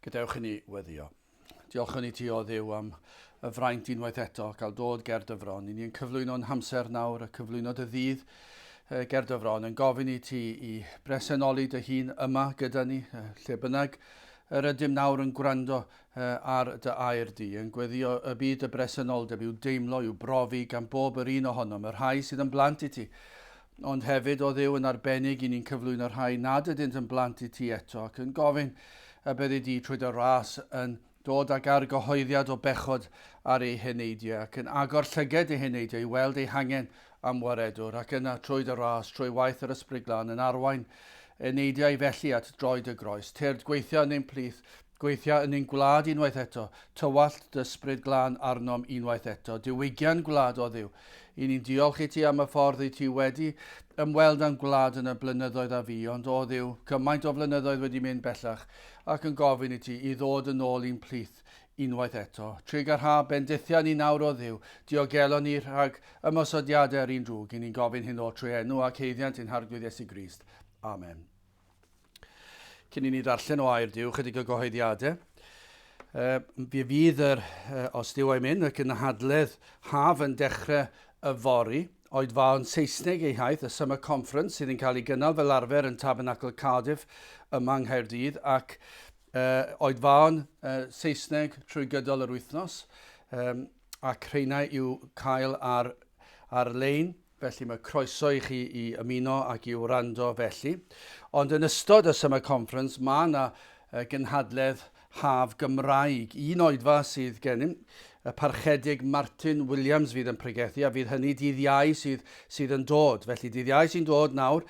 Gadewch i ni weddio. Diolchwn i ti, o Dduw, am y fraint unwaith eto cael dod ger dy fron. I ni'n cyflwyno'n hamser nawr, y cyflwyno dy ddydd ger dy fron, yn gofyn i ti i bresenoli dy hun yma gyda ni, lle bynnag yr ydym nawr yn gwrando ar dy air di, yn gweddio y byd y bresenoldeb i'w deimlo, i'w brofi gan bob yr un ohonom, y rhai sydd yn blant i ti, Ond hefyd, o Dduw, yn arbennig i ni'n cyflwyno rhai nad ydynt yn blant i ti eto, ac yn gofyn y byddi di trwy dy ras yn dod ag argyhoeddiad o bechod ar eu heneidiau, ac yn agor llyged eu heneidiau i weld eu hangen am waredwr, ac yna trwy dy ras, trwy waith yr Ysbryd Glân, yn arwain eneidiau felly at droed y groes. Tyrd, gweithio yn ein plith, Gweithia yn ein gwlad unwaith eto, tywallt dy Ysbryd Glân arnom unwaith eto. Diwygian gwlad, o Dduw. I ni'n diolch i ti am y ffordd i ti wedi ymweld â'n gwlad yn y blynyddoedd a fu, ond o Dduw, cymaint o flynyddoedd wedi mynd bellach, ac yn gofyn i ti i ddod yn ôl i'n plith unwaith eto. Trugarha, bendithia ni nawr, o Dduw, diogelo ni rhag ymosodiadau yr un drwg. I ni'n gofyn hyn oll trwy enw ac haeddiant ein Harglwydd Iesu Grist. Amen. Cyn i ni ddarllen o air Duw, chydig o gyhoeddiadau. Uh, fe fydd yr, uh, os Duw a'i mynd, y gynhadledd haf yn dechrau yfory. Oedfaon Saesneg ei haith, y Summer Conference, sydd yn cael ei gynnal fel arfer yn Tabernacl Cardiff yma yng Nghaerdydd, ac uh, oedfaon uh, Saesneg trwy gydol yr wythnos, um, ac rheina i'w cael ar, ar-lein. Felly mae croeso i chi i ymuno ac i wrando felly. Ond yn ystod y Summer Conference mae yna gynhadledd haf Gymraeg. Un oedfa sydd gennym, y Parchedig Martin Williams fydd yn pregethu a fydd hynny dydd Iau sydd, sydd yn dod. Felly dydd Iau sy'n dod nawr,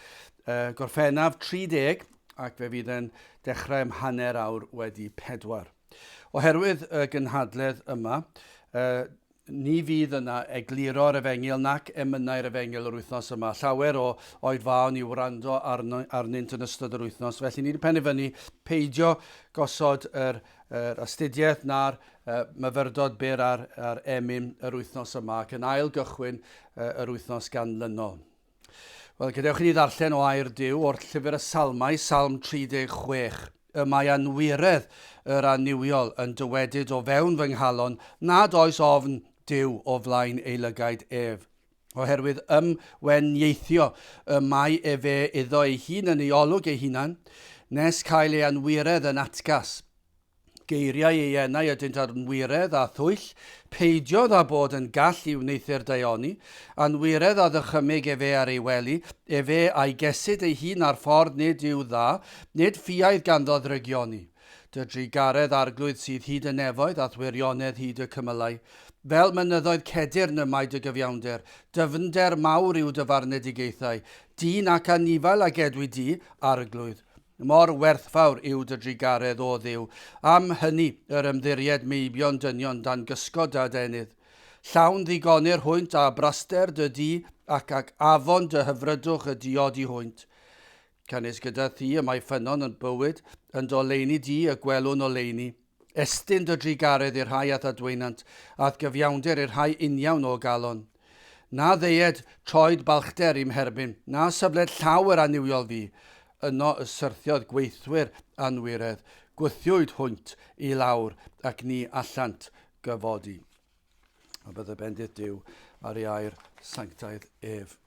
Gorffennaf 30, ac fe fydd yn dechrau am 4:30. Oherwydd y gynhadledd yma, Ni fydd yna egluro'r Efengyl nac emynau'r Efengyl yr wythnos yma. Llawer o oedfaon i wrando arno, arnynt yn ystod yr wythnos, felly ni wedi penderfynu peidio gosod yr, yr astudiaeth na'r uh, myfyrdod byr ar, ar emyn yr wythnos yma ac yn ail gychwyn uh, yr wythnos ganlynol. Wel, gadewch i ni ddarllen o air Duw o'r llyfr y Salmau, Salm 36. Y mae anwiredd yr annuwiol yn dywedyd o fewn fy nghalon nad oes ofn Duw o flaen ei lygaid ef. Oherwydd ymwenieithio y mae efe iddo ei hun yn ei olwg ei hunan, nes cael ei anwiredd yn atgas. Geiriau ei enau ydynt anwiredd a thwyll, peidiodd â bod yn gall i wneuthur daioni, anwiredd a ddychymyg efe ar ei wely, efe a'i gesyd ei hun ar ffordd nid yw dda, nid ffiaidd ganddo ddrygioni. Dy drugaredd, Arglwydd, sydd hyd y nefoedd, a'th wirionedd hyd y cymylau. Fel mynyddoedd cedyrn y mae dy gyfiawnder, dyfnder mawr yw dy farnedigaethau, dyn ac anifail a gedwi di, Arglwydd. Mor werthfawr yw dy drugaredd, O Dduw, am hynny yr ymddiried meibion dynion dan gysgod dy adenydd. Llawn ddigonir hwynt â braster dy dŷ, ac ag afon dy hyfrydwch y diodi hwynt. Canys gyda thi y mae ffynnon yn bywyd, yn d'oleuni di y gwelwn oleuni. Estyn dy drugaredd i'r rhai a'th adwaenant, a'th gyfiawnder i'r rhai uniawn o galon. Na ddeued troed balchder i'm herbyn, na syfled llaw yr annuwiol fi. Yno y syrthiodd gweithwyr anwiredd, gwthiwyd hwynt i lawr, ac ni allant gyfodi. A bydde bendith Duw ar ei air sanctaidd ef.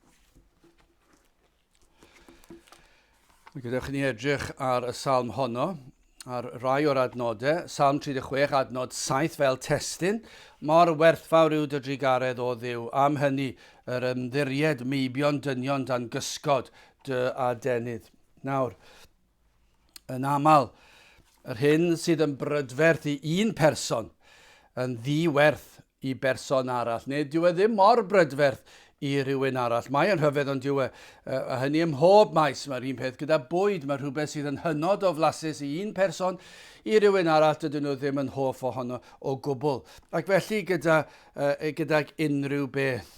Gadewch i ni edrych ar y salm honno, ar rai o'r adnodau. Salm 36, adnod 7 fel testun. Mor werthfawr yw dy drugaredd o Dduw, am hynny yr ymddiried meibion dynion dan gysgod dy adenydd. Nawr, yn aml, yr hyn sydd yn brydferth i un person yn ddi-werth i berson arall, neu dyw e ddim mor brydferth i rywun arall. Mae yn rhyfedd ond dyw e, a hynny ym mhob maes, mae'r un peth gyda bwyd, mae rhywbeth sydd yn hynod o flasus i un person, i rywun arall dydyn nhw ddim yn hoff ohono o gwbl. Ac felly gyda, uh, gydag unrhyw beth.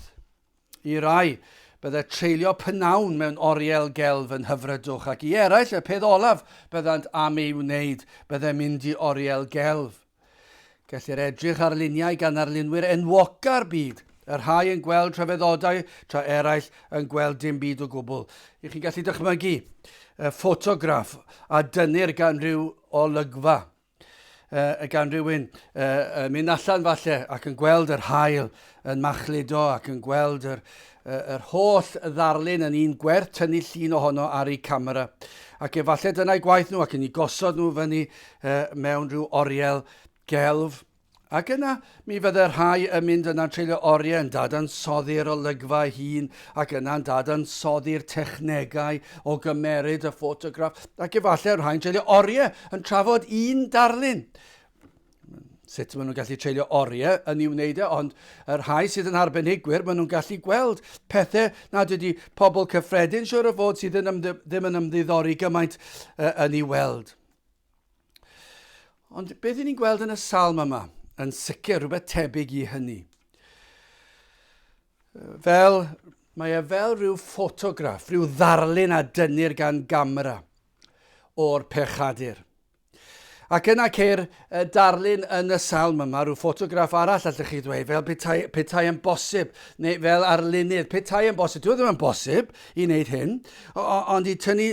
I rai, bydde treulio pnawn mewn oriel gelf yn hyfrydwch, ac i eraill, y peth olaf byddant am ei wneud bydde mynd i oriel gelf. Gellir edrych ar luniau gan arlunwyr enwoca'r byd, y rhai yn gweld rhyfeddodau tra eraill yn gweld dim byd o gwbl. I chi'n gallu dychmygu y ffotograff a dynnir gan rhyw olygfa. uh, gan rhywun uh, mynd allan falle ac yn gweld yr haul yn machludo ac yn gweld yr, uh, yr holl ddarlun yn un gwerth tynnu llun ohono ar eu camera. Ac efallai dyna'i gwaith nhw ac yn ei gosod nhw fyny uh, mewn rhyw oriel gelf. Ac yna, mi fydde rhai yn mynd yna'n treulio oriau yn dadansoddi'r olygfa ei hun, ac yna'n dadansoddi'r technegau o gymeryd y ffotograff, ac efallai rhai'n treulio oriau yn trafod un darlun. Sut maen nhw'n gallu treulio oriau yn ei wneud e, ond y rhai sydd yn arbenigwyr, maen nhw'n gallu gweld pethau nad ydy pobl cyffredin siwr o fod sydd yn ddim yn ymddiddori gymaint yn ei weld. Ond beth i ni'n gweld yn y salm yma, yn sicr rhywbeth tebyg i hynny. Fel, mae e fel rhyw ffotograff, rhyw ddarlun a dynnir gan gamera o'r pechadur. Ac yna ceir darlun yn y salm yma, rhyw ffotograff arall allwch chi ddweud, fel petai, petai yn bosib, neu fel arlunydd, petai yn bosib. Dwi e ddim yn bosib i wneud hyn, ond i tynnu,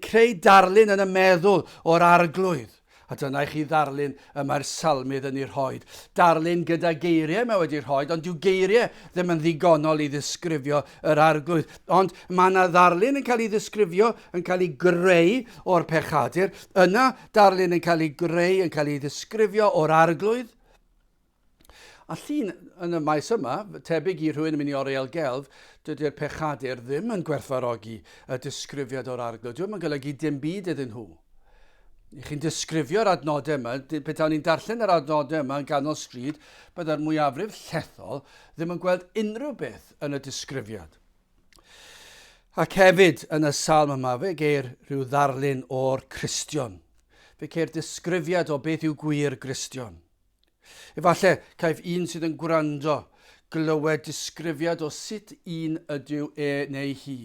creu darlun yn y meddwl o'r arglwydd. A dyna i chi ddarlun y mae'r salmydd yn ei rhoi. Darlun gyda geiriau mae wedi rhoi, ond dyw geiriau ddim yn ddigonol i ddisgrifio yr arglwydd. Ond mae yna ddarlun yn cael ei ddisgrifio, yn cael ei greu o'r pechadur. Yna darlun yn cael ei greu, yn cael ei ddisgrifio o'r arglwydd. A llun yn y maes yma, tebyg i rhywun yn mynd i oriel gelf, dydy'r pechadur ddim yn gwerthfawrogi y disgrifiad o'r arglwydd. Dyw e'm yn golygu dim byd iddyn nhw. I chi'n disgrifio'r adnodau yma, petawn ni'n darllen yr adnodau yma yn ganol stryd, byddai'r mwyafrif llethol ddim yn gweld unrhyw beth yn y disgrifiad. Ac hefyd yn y salm yma fe geir rhyw ddarlun o'r Cristion. Fe ceir disgrifiad o beth yw gwir Gristion. Efallai caiff un sydd yn gwrando glywed disgrifiad o sut un ydyw e neu hi.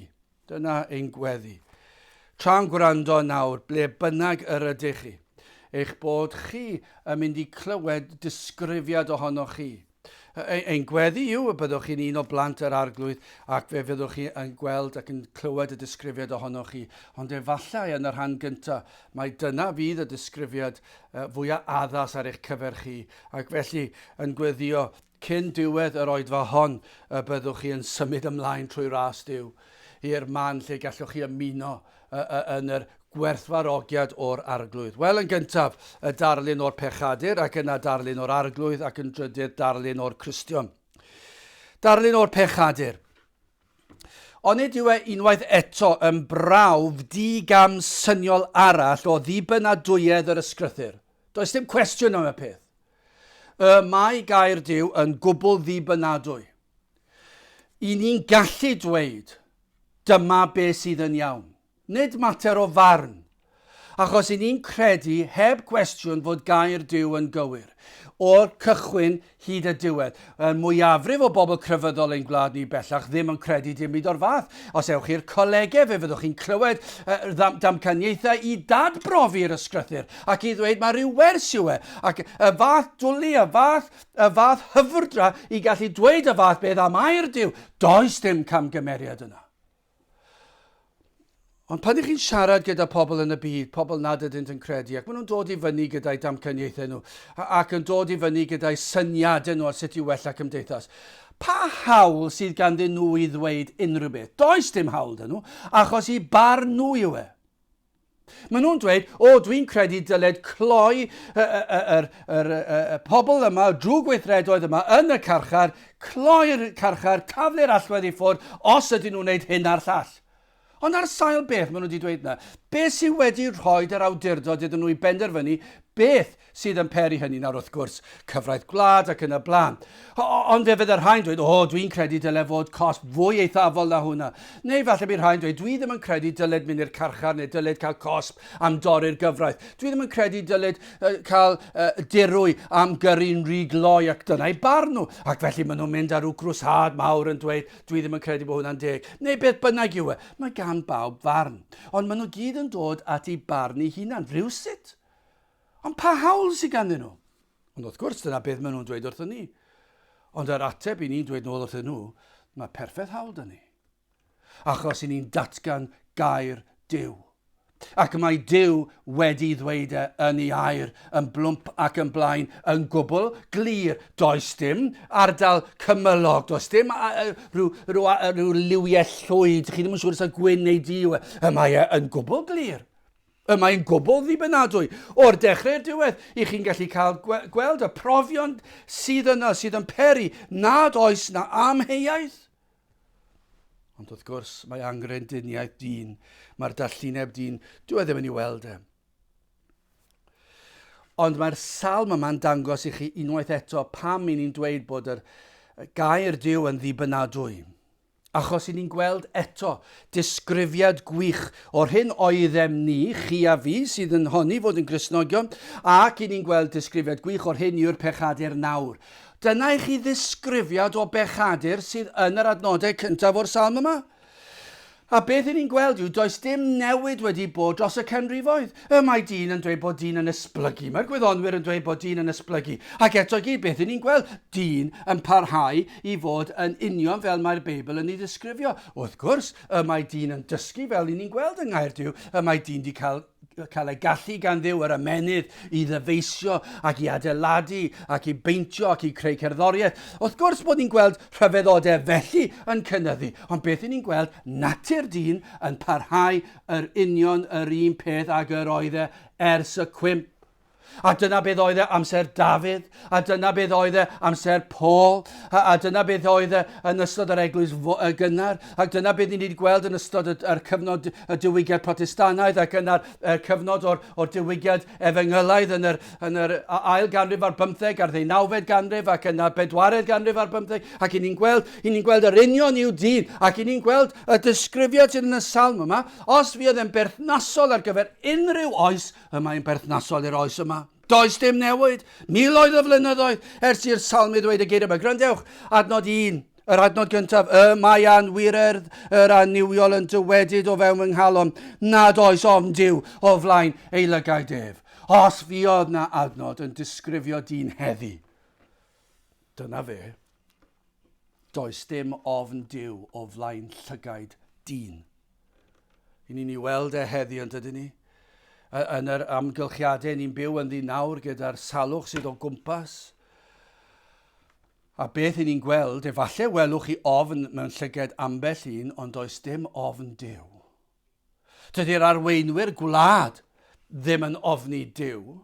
Dyna ein gweddi. Tra'n gwrando nawr, ble bynnag yr ydych chi, eich bod chi yn mynd i clywed disgrifiad ohonoch chi. Ein gweddi yw y byddwch chi'n un o blant yr Arglwydd ac fe fyddwch chi yn gweld ac yn clywed y disgrifiad ohonoch chi. Ond efallai yn y rhan gyntaf, mai dyna fydd y disgrifiad fwyaf addas ar eich cyfer chi, ac felly yn gweddïo cyn diwedd yr oedfa hon y byddwch chi yn symud ymlaen trwy ras Duw i'r man lle gallwch chi ymuno yn yr gwerthfawrogiad o'r Arglwydd. Wel, yn gyntaf, y darlun o'r pechadur, ac yna darlun o'r Arglwydd, ac yn drydydd darlun o'r Cristion. Darlun o'r pechadur. Onid yw e unwaith eto yn brawf di-gamsyniol arall o ddibynadwyedd yr Ysgrythur? Does dim cwestiwn am y peth. Y mae gair Duw yn gwbl ddibynadwy. I ni'n gallu dweud, dyma be sydd yn iawn. Nid mater o farn. Achos i ni'n credu heb gwestiwn fod gair Duw yn gywir, o'r cychwyn hyd y diwedd. Y mwyafrif o bobl crefyddol ein gwlad ni bellach ddim yn credu dim byd o'r fath. Os ewch i'r colegau fe fyddwch chi'n clywed damcaniaethau i dadbrofi'r ysgrythur ac i ddweud mae rhyw wers yw e. Ac y fath dwli, y fath, y fath hyfrdra i gallu dweud y fath beth am air Duw. Does dim camgymeriad yna. Ond pan ych chi'n siarad gyda pobl yn y byd, pobl nad ydynt yn credu, ac maen nhw'n dod i fyny gyda'u damcaniaethau nhw, ac yn dod i fyny gyda'u syniadau nhw ar sut i wella cymdeithas, pa hawl sydd ganddyn nhw i ddweud unrhyw beth? Does dim hawl 'da nhw, achos i barn nhw yw e. Maen nhw'n dweud, o, dwi'n credu dyled cloi y, y, y, yr, yr, y, y pobl yma, y drwgweithredoedd yma yn y carchar, cloi'r carchar, taflu'r allwedd i ffwrdd, os ydyn nhw'n gwneud hyn a'r llall. Ond ar sail beth maen nhw wedi dweud yna? Beth sydd wedi rhoi yr awdurdod iddyn nhw i benderfynu beth sydd yn peri hynny nawr wrth gwrs, cyfraith gwlad ac yn y blaen. Ond fe fydde rhai'n dweud, o, dwi'n credu dyle fod cosb fwy eithafol na hwnna. Neu falle bydd rhai'n dweud, dwi ddim yn credu dylid mynd i'r carchar neu dylid cael cosb am dorri'r gyfraith. Dwi ddim yn credu dylid uh, cael uh, dirwy am gyrru'n rhy gloi ac dyna'i barn nhw. Ac felly maen nhw'n mynd ar rhyw grwshad mawr yn dweud, dwi ddim yn credu bod hwnna'n deg. Neu beth bynnag yw e. Mae gan bawb farn. Ond maen nhw gyd yn dod at eu barn eu hunan, rhywsut. Ond pa hawl sydd ganddyn nhw? Ond wrth gwrs, dyna beth maen nhw'n dweud wrthyn ni. Ond yr ateb i ni'n dweud nôl wrthyn nhw, mae perffaith hawl dyn ni. Achos i ni'n datgan gair Duw. Ac mae Duw wedi ddweud e yn ei air, yn blwmp ac yn blaen, yn gwbl glir. Does dim ardal cymylog, does dim rhyw, rhyw, rhyw liwiau llwyd, chi ddim yn siŵr os gwyn neu du yw e. Y mae e yn gwbl glir. Y mae'n gwbl ddibynadwy. O'r dechrau i'r diwedd, i chi'n gallu cael gweld y profion sydd yno, sydd yn peri nad oes na amheuaeth. Ond wrth gwrs, mae angrendiniaeth dyn, mae'r dallineb dyn, dyw e ddim yn ei weld e. Ond mae'r salm yma'n dangos i chi unwaith eto pam i ni'n dweud bod yr gair Duw yn ddibynadwy. Achos i ni'n gweld eto disgrifiad gwych o'r hyn oeddem ni, chi a fi, sydd yn honni fod yn Gristnogion, ac i ni'n gweld disgrifiad gwych o'r hyn yw'r pechadur nawr. Dyna i chi ddisgrifiad o bechadur sydd yn yr adnodau cyntaf o'r salm yma. A beth i ni'n gweld yw does dim newid wedi bod dros y canrifoedd. Y mae dyn yn dweud bod dyn yn esblygu. Mae'r gwyddonwyr yn dweud bod dyn yn esblygu. Ac eto i gyd, beth i ni'n gweld? Dyn yn parhau i fod yn union fel mae'r Beibl yn ei ddisgrifio. Wrth gwrs, y mae dyn yn dysgu fel i ni'n gweld yng Nghaer Duw. Y mae dyn wedi cael cael ei gallu gan Dduw yr ymennydd i ddyfeisio ac i adeiladu ac i beintio ac i creu cerddoriaeth. Wrth gwrs bod ni'n gweld rhyfeddodau felly yn cynyddu, ond beth y'n ni'n gweld? Natur dyn yn parhau yr union yr un peth ag yr oedd e ers y cwymp. A dyna beth oedd e amser Dafydd, a dyna beth oedd e amser Paul, a, a dyna beth oedd e yn ystod yr eglwys y gynnar, ac dyna beth ni wedi gweld yn ystod y, yr cyfnod y diwygiad Protestanaidd ac yna'r y cyfnod o'r, or diwygiad efengylaidd yn yr, yn yr ail ganrif ar bymtheg a'r ddeunawfed ganrif ac yna bedwaredd ganrif ar bymtheg, ac i ni'n gweld, i ni'n gweld yr union yw dyn, ac i ni'n gweld y disgrifiad sydd yn y salm yma, os fydd e'n berthnasol ar gyfer unrhyw oes, Y mae'n berthnasol i'r oes yma. Does dim newid. Miloedd o flynyddoedd ers i'r salmydd ddweud y geiriau yma. Gwrandewch, adnod 1, yr adnod gyntaf, y mae anwiredd yr annuwiol yn dywedyd o fewn fy nghalon nad oes ofn Duw o flaen ei lygaid ef. Os fuodd na adnod yn disgrifio dyn heddi, dyna fe. Does dim ofn Duw o flaen llygaid dyn. I ni'n ei weld e heddi yn dydyn ni? Yn yr amgylchiadau ni'n byw ynddi nawr gyda'r salwch sydd o gwmpas. A beth i ni'n gweld, efallai welwch chi ofn mewn llyged ambell un, ond does dim ofn Duw. Dydy'r arweinwyr gwlad ddim yn ofni Duw.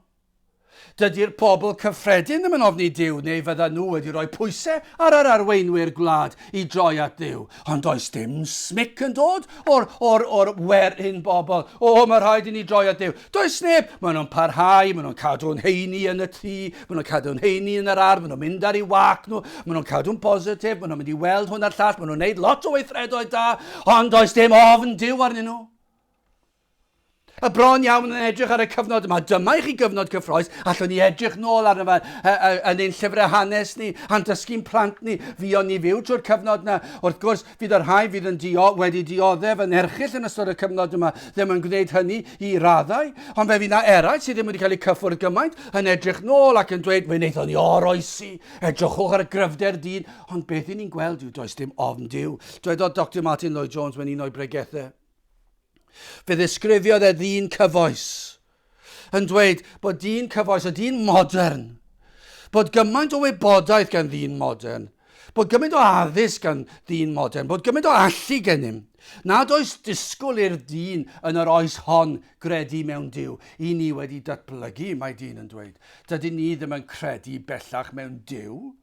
Dydy'r pobl cyffredin ddim yn ofni Duw neu fyddan nhw wedi rhoi pwysau ar yr arweinwyr gwlad i droi at Dduw. Ond does dim smic yn dod o'r, or, or werin bobl. O, mae rhaid i ni droi at Dduw. Does neb. Maen nhw'n parhau, maen nhw'n cadw'n heini yn y tŷ, maen nhw'n cadw'n heini yn yr ardd, maen nhw'n mynd ar eu wac nhw, maen nhw'n cadw'n positif, maen nhw'n mynd i weld hwn a'r llall, maen nhw'n gwneud lot o weithredoedd da, ond does dim ofn Duw arnyn nhw. A bron iawn yn edrych ar y cyfnod yma. Dyma i chi gyfnod cyffroes. Allwn ni edrych nôl arno fe yn ein llyfrau hanes ni, a'n dysgu'n plant ni. Fuon ni fyw trwy'r cyfnod yna. Wrth gwrs, fydd y rhai fydd yn dio, wedi dioddef yn erchyll yn ystod y cyfnod yma ddim yn gwneud hynny i raddau. Ond fe fydd na eraill sydd ddim wedi cael eu cyffwrdd gymaint yn edrych nôl ac yn dweud, fe wnaethon ni oroesi, edrychwch ar y gryfder dyn. Ond beth i ni'n gweld yw does dim ofn Duw. Dwedodd Doctor Martin Lloyd Jones mewn un o'i bregethau. Fe ddisgrifiodd e ddyn cyfoes yn dweud bod dyn cyfoes, y dyn modern, bod gymaint o wybodaeth gan ddyn modern, bod gymaint o addysg gan ddyn modern, bod gymaint o allu gennym, nad oes disgwyl i'r dyn yn yr oes hon gredu mewn Duw. I ni wedi datblygu, mae dyn yn dweud. Dydyn ni ddim yn credu bellach mewn Duw.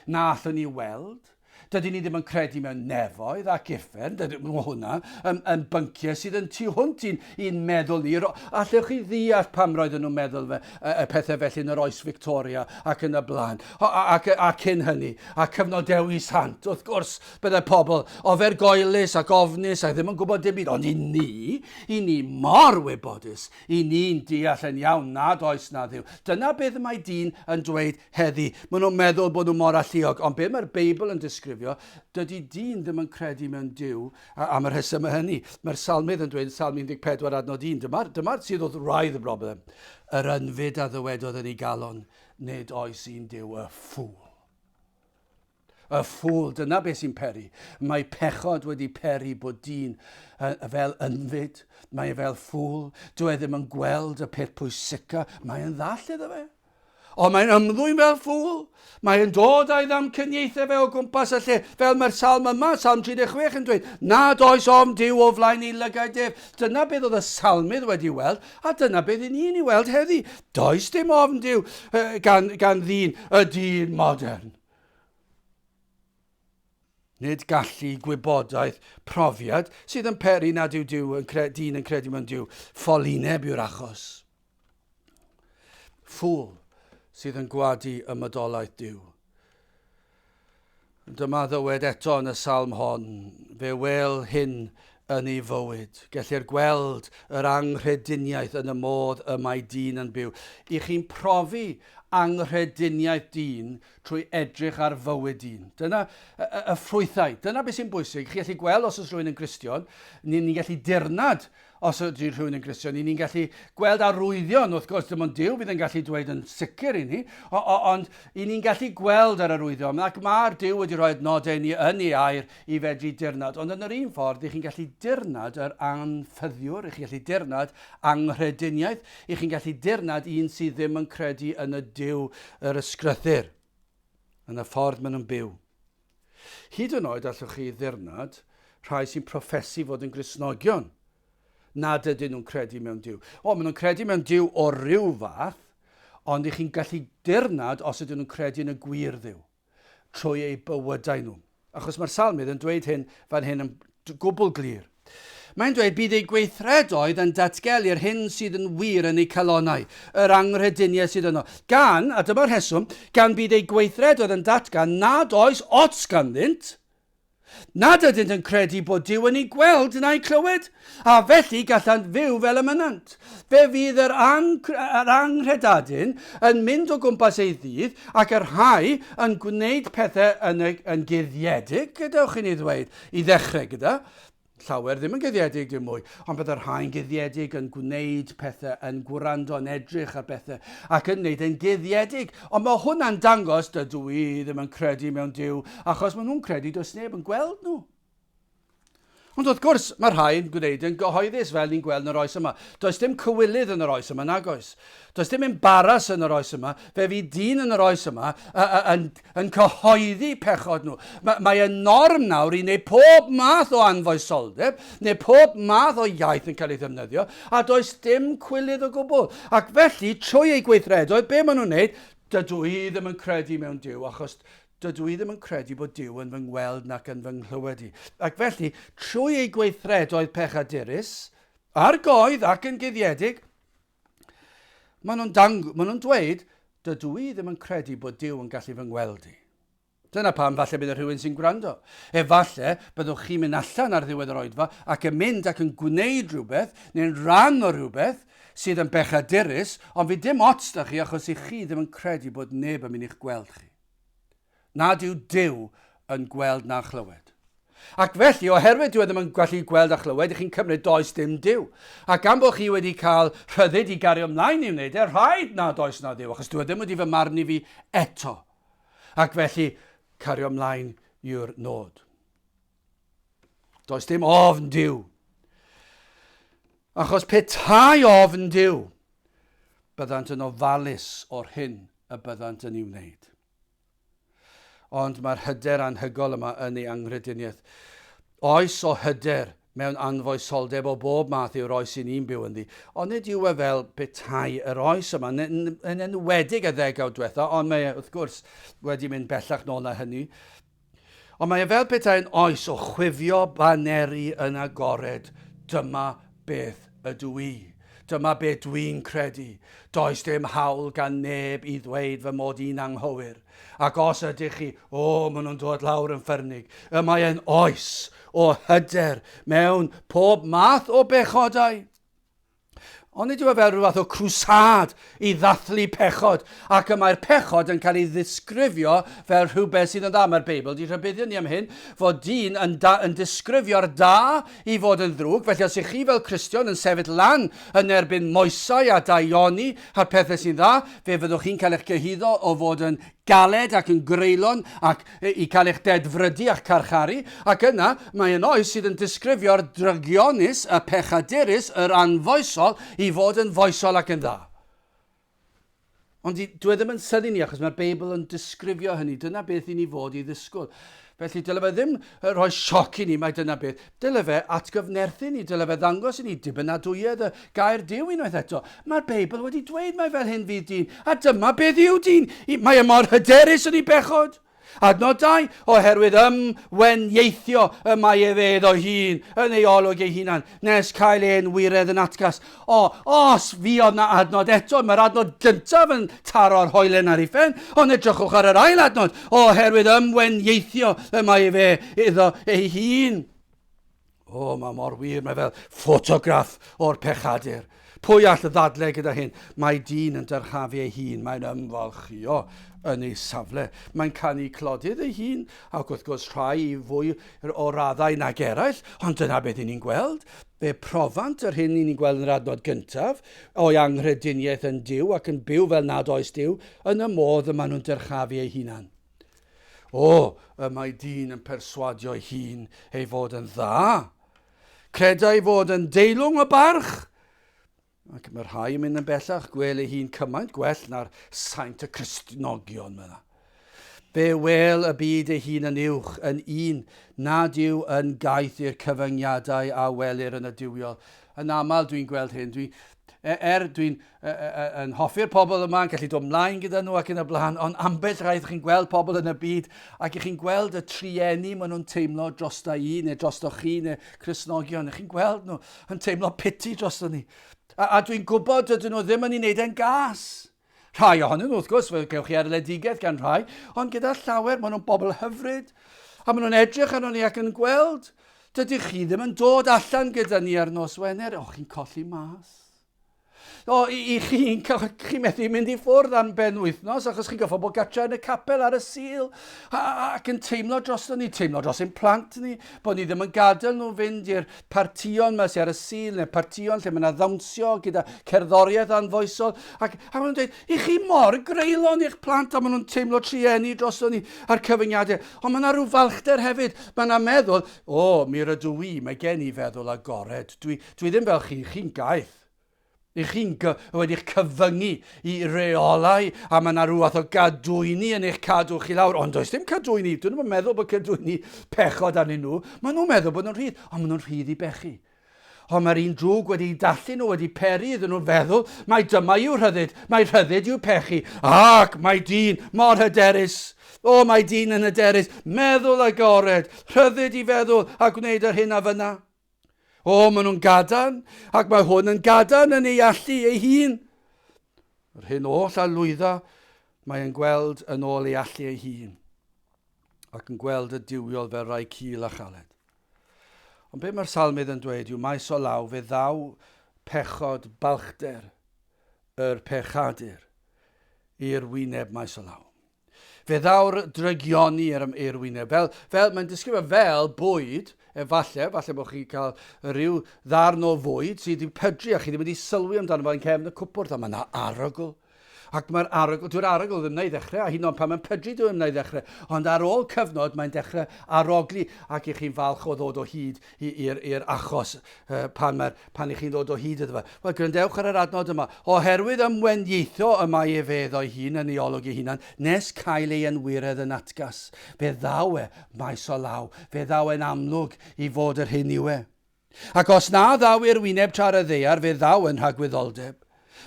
Na allwn ni weld. Dydyn ni ddim yn credu mewn nefoedd ac uffern, dydyn, mae hwnna yn, yn bynciau sydd yn tu hwnt i'n, i'n meddwl ni. Allwch chi ddeall pam roedden nhw'n meddwl fe, y, y pethau felly yn yr oes Victoria ac yn y blaen, a, ac, a cyn hynny, a cyfnod Dewi Sant, wrth gwrs, byddai pobl ofergoelus ac ofnus ac ddim yn gwybod dim byd, ond i ni, i ni mor wybodus, i ni'n deall yn iawn nad oes na Dduw. Dyna beth mae dyn yn dweud heddi. Maen nhw'n meddwl bod nhw mor alluog, ond be mae'r Beibl yn disgrifio, dydy dyn ddim yn credu mewn Duw am y rhesymau hynny. Mae'r salmydd yn dweud yn Salm 14 adnod 1, dyma'r dyma sydd wrth wraidd y broblem. Yr ynfyd a ddywedodd yn ei galon, nid oes un Duw, y ffŵl. Y ffŵl, dyna beth sy'n peri. Mae pechod wedi peri bod dyn fel ynfyd, mae e fel ffŵl, dyw e ddim yn gweld y peth pwysica, mae e'n ddall iddo fe. Ond mae'n ymddwyn fel ffŵl. Mae'n dod â'i ddamcaniaethau fe o gwmpas y lle, fel mae'r salm yma, Salm 36 yn dweud, nad oes ofn Duw o flaen ei lygaid ef. Dyna beth oedd y salmydd wedi weld, a dyna beth i ni'n ei weld heddi. Does dim ofn Duw gan, gan ddyn, y dyn modern. Nid gallu, gwybodaeth, profiad sydd yn peri nad yw Duw yn cre dyn yn credu mewn Duw. Ffolineb yw'r achos. Ffŵl sydd yn gwadu ymodolaeth Duw. Dyma ddywed eto yn y salm hon, fe wel hyn yn ei fywyd. Gellir gweld yr anghrediniaeth yn y modd y mae dyn yn byw. I chi'n profi anghrediniaeth dyn trwy edrych ar fywyd dyn. Dyna y, y, y ffrwythau. Dyna beth sy'n bwysig. Chi gallu gweld os oes rhywun yn Gristion, ni'n ni gallu dirnad Os ydy rhywun yn Gristion, i ni'n gallu gweld arwyddion, wrth gwrs, dim ond Duw fydd yn gallu dweud yn sicr i ni, ond i ni'n gallu gweld yr arwyddion, ac mae'r Duw wedi rhoi adnodau i ni yn ei air i fedru dirnad. Ond yn yr un ffordd, i chi'n gallu dirnad yr anffyddiwr, i chi'n gallu dirnad anghrediniaeth, i chi'n gallu dirnad un sydd ddim yn credu yn y Duw yr Ysgrythur, yn y ffordd maen nhw'n byw. Hyd yn oed allwch chi ddirnad rhai sy'n proffesu fod yn Gristnogion nad ydyn nhw'n credu mewn Duw. O, maen nhw'n credu mewn Duw o ryw fath, ond i chi'n gallu dirnad os ydyn nhw'n credu yn y gwir Dduw trwy eu bywydau nhw. Achos mae'r salmydd yn dweud hyn fan hyn yn gwbl glir. Mae'n dweud bydd eu gweithredoedd yn datgelu'r hyn sydd yn wir yn eu calonnau, yr anghrediniaeth sydd yno. Gan, a dyma'r rheswm, gan bydd eu gweithredoedd yn datgan nad oes ots ganddynt, nad ydynt yn credu bod Duw yn eu gweld na'u clywed, a felly gallant fyw fel y mynnant. Fe fydd yr, ang yr anghredadun yn mynd o gwmpas ei ddydd ac y rhai yn gwneud pethau yn, y, yn guddiedig, gadewch i ni ddweud, i ddechrau gyda, llawer ddim yn guddiedig dim mwy, ond bydd y rhai'n guddiedig yn gwneud pethau, yn gwrando, yn edrych ar bethau, ac yn gwneud yn guddiedig. Ond mae hwnna'n dangos, dydw i ddim yn credu mewn Duw, achos maen nhw'n credu does neb yn gweld nhw. Ond wrth gwrs, mae rhai yn gwneud yn gyhoeddus, fel ni'n gweld yn yr oes yma. Does dim cywilydd yn yr oes yma, nag oes. Does dim embaras yn yr oes yma. Fe fydd dyn yn yr oes yma yn, yn cyhoeddi pechod nhw. Mae, mae y norm nawr i wneud pob math o anfoesoldeb, neu pob math o iaith yn cael ei ddefnyddio, a does dim cwilydd o gwbl. Ac felly, trwy eu gweithredoedd, be maen nhw'n wneud? Dydw i ddim yn credu mewn Duw, achos dydw i ddim yn credu bod Duw yn fy ngweld nac yn fy nghlywed i. Ac felly, trwy eu gweithredoedd pechadurus, ar goedd ac yn guddiedig, Maen nhw'n dang... maen nhw'n dweud, dydw i ddim yn credu bod Duw yn gallu fy ngweld i. Dyna pam falle bydd y rhywun sy'n gwrando. Efallai byddwch chi'n mynd allan ar ddiwedd yr oedfa ac yn mynd ac yn gwneud rhywbeth, neu'n rhan o rhywbeth, sydd yn bechadurus, ond fydd dim ots da chi achos i chi ddim yn credu bod neb yn mynd i'ch gweld chi. Nad yw Duw yn gweld na chlywed. Ac felly, oherwydd dyw e ddim yn gallu gweld a chlywed, i chi'n cymryd does dim Duw. Ac gan bod chi wedi cael rhyddid i gario ymlaen i wneud e, rhaid nad oes na Dduw, achos dyw e ddim wedi fy marnu fi eto. Ac felly, cario ymlaen yw'r nod. Does dim ofn Duw. Achos petai ofn Duw, byddant yn ofalus o'r hyn y byddant yn ei wneud. Ond mae'r hyder anhygol yma yn ei anghrediniaeth. Oes o hyder mewn anfoesoldeb o bob math yw'r oes i ni'n byw ynddi. Ond nid yw e fel petai yr oes yma, yn enwedig y ddegawd diwetha, ond mae e, wrth gwrs, wedi mynd bellach nôl na hynny. Ond mae e fel petai'n oes o chwifio baneri yn agored, dyma beth ydw i. Dyma be dwi'n credu. Does dim hawl gan neb i ddweud fy mod i'n anghywir. Ac os ydych chi, o, maen nhw'n dod lawr yn ffyrnig. Y mae e'n oes o hyder mewn pob math o bechodau. Ond nid yw e fel rhyw fath o crwsâd i ddathlu pechod, ac y mae'r pechod yn cael ei ddisgrifio fel rhywbeth sydd yn dda. Mae'r Beibl wedi rhybuddio ni am hyn, fod dyn yn, da, yn disgrifio'r da i fod yn ddrwg. Felly os ych chi fel Cristion yn sefyll lan yn erbyn moesau a daioni a'r pethau sy'n dda, fe fyddwch chi'n cael eich cyhuddo o fod yn galed ac yn greulon ac i cael eich dedfrydu a'ch carcharu, ac yna mae yn oes sydd yn disgrifio'r drygionus, y pechadurus, yr anfoesol i fod yn foesol ac yn dda. Ond dwi e ddim yn synnu ni achos mae'r Beibl yn disgrifio hynny. Dyna beth i ni fod i ddisgwyl. Felly dyle fe ddim rhoi sioc i ni mai dyna beth. Dyle fe atgyfnerthu ni, dyle fe ddangos i ni dibynadwyedd y gair Duw unwaith eto. Mae'r Beibl wedi dweud mai fel hyn fydd dyn, a dyma beth yw dyn. Mae e mor hyderus yn ei bechod. Adnod 2, oherwydd ym wenieithio y mae efe iddo hun yn ei olwg ei hunan, nes cael ein wiredd yn atgas. O, os fuodd na adnod eto, mae'r adnod gyntaf yn taro'r hoelen ar ei phen, ond edrychwch ar yr ail adnod, oherwydd ymwenieithio y mae efe iddo ei hun. O, mae mor wir, mae fel ffotograff o'r pechadur. Pwy all ddadle gyda hyn? Mae dyn yn dyrchafu ei hun, mae'n ymfalchio yn ei safle. Mae'n canu clodydd ei hun, ac wrth gwrs rhai i fwy o raddau nag eraill, ond dyna beth i ni'n gweld. Fe profant yr hyn i ni'n gweld yn yr adnod gyntaf, o'i anghrediniaeth yn Duw ac yn byw fel nad oes Duw, yn y modd y maen nhw'n dyrchafu eu hunan. O, y mae dyn yn perswadio'i hun ei fod yn dda. Creda ei fod yn deilwng o barch. Ac mae rhai yn mynd yn bellach, gwel ei hun cymaint gwell na'r saint y Cristnogion yna. Fe wel y byd ei hun yn uwch, yn un nad yw yn gaeth i'r cyfyngiadau a welir yn y duwiol. Yn aml dwi'n gweld hyn. Dwi, er dwi'n yn hoffi'r pobl yma, yn gallu dod mlaen gyda nhw ac yn y blaen, ond ambell raith chi'n gweld pobl yn y byd ac ych chi'n gweld y trueni maen nhw'n teimlo drosta i neu drosto chi neu Cristnogion, ych chi'n gweld nhw yn teimlo piti drosto ni. A, a dwi'n gwybod dydyn nhw ddim yn ei wneud e'n gas. Rhai ohonyn nhw, wrth gwrs, fe gewch chi erledigaeth gan rhai, ond gyda llawer maen nhw'n bobl hyfryd, a maen nhw'n edrych arno ni ac yn gweld, dydych chi ddim yn dod allan gyda ni ar nos Wener, o, chi'n colli mas. O, i, i chi'n chi methu mynd i ffwrdd am ben wythnos achos chi'n goffo bod gatra yn y capel ar y Sul a, ac yn teimlo drosto ni, teimlo dros ein plant ni, bod ni ddim yn gadael nhw fynd i'r partïon yma sy'n ar y Sul neu'r partïon lle mae yna ddawnsio gyda cerddoriaeth anfoesol ac, a maen nhw'n dweud, i chi mor greulon i'ch plant a maen nhw'n teimlo trueni drosto ni a'r cyfyngiadau. Ond mae yna rhyw falchder hefyd, mae yna meddwl, o, mi rydw i, mae gen i feddwl agored, dwi, Dwi ddim fel chi, chi'n gaeth. Ych chi'n wedi'ch cyfyngu i reolau a mae yna rhyw fath o gadwyni yn eich cadw chi lawr. Ond does dim cadwyni. Dyn nhw'n meddwl bod cadwyni pechod arnyn nhw. Maen nhw'n meddwl bod nhw'n rhydd, ond maen nhw'n rhydd i bechu. Ond mae'r un drwg wedi dallu nhw, wedi peri iddyn nhw feddwl mai dyma yw rhyddid, mai rhyddid yw pechu. Ac mae dyn mor hyderus. O, mae dyn yn hyderus, meddwl agored, rhyddid i feddwl a gwneud yr hyn a fynna. O, maen nhw'n gadarn, ac mae hwn yn gadarn yn ei allu ei hun. Yr hyn oll a lwydda, mae e'n gweld yn ôl ei allu ei hun, ac yn gweld y duwiol fel rai cul a chaled. Ond be mae'r salmydd yn dweud yw maes o law fe ddaw pechod balchder yr pechadur i'r wyneb maes o law. Fe ddaw'r drygioni i'r i'r wyneb. Fel, fel, mae'n disgrifio fel bwyd, efallai, falle bod chi'n cael rhyw ddarn o fwyd sydd wedi pydru a chi ddim wedi sylwi amdano fo yn cefn y cwpwrdd, a mae yna arogl. Ac mae'r arogl, dyw'r arogl ddim yna i ddechrau, a hyd yn oed pan mae'n pydru dyw e ddim yna i ddechrau, ond ar ôl cyfnod mae'n dechrau arogli ac i chi'n falch o ddod o hyd i'r achos pan, mae'r, pan i chi'n ddod o hyd iddo fe. Wel, gwrandewch ar yr adnod yma. Oherwydd ymwenieitho y mae efe iddo'i hun yn ei olwg ei hunan, nes cael ei anwiredd yn atgas. Fe ddaw e maes o law, fe ddaw e'n amlwg i fod yr hyn yw e. Ac os na ddaw i'r wyneb tra ar y ddaear, fe ddaw yn rhagwyddoldeb.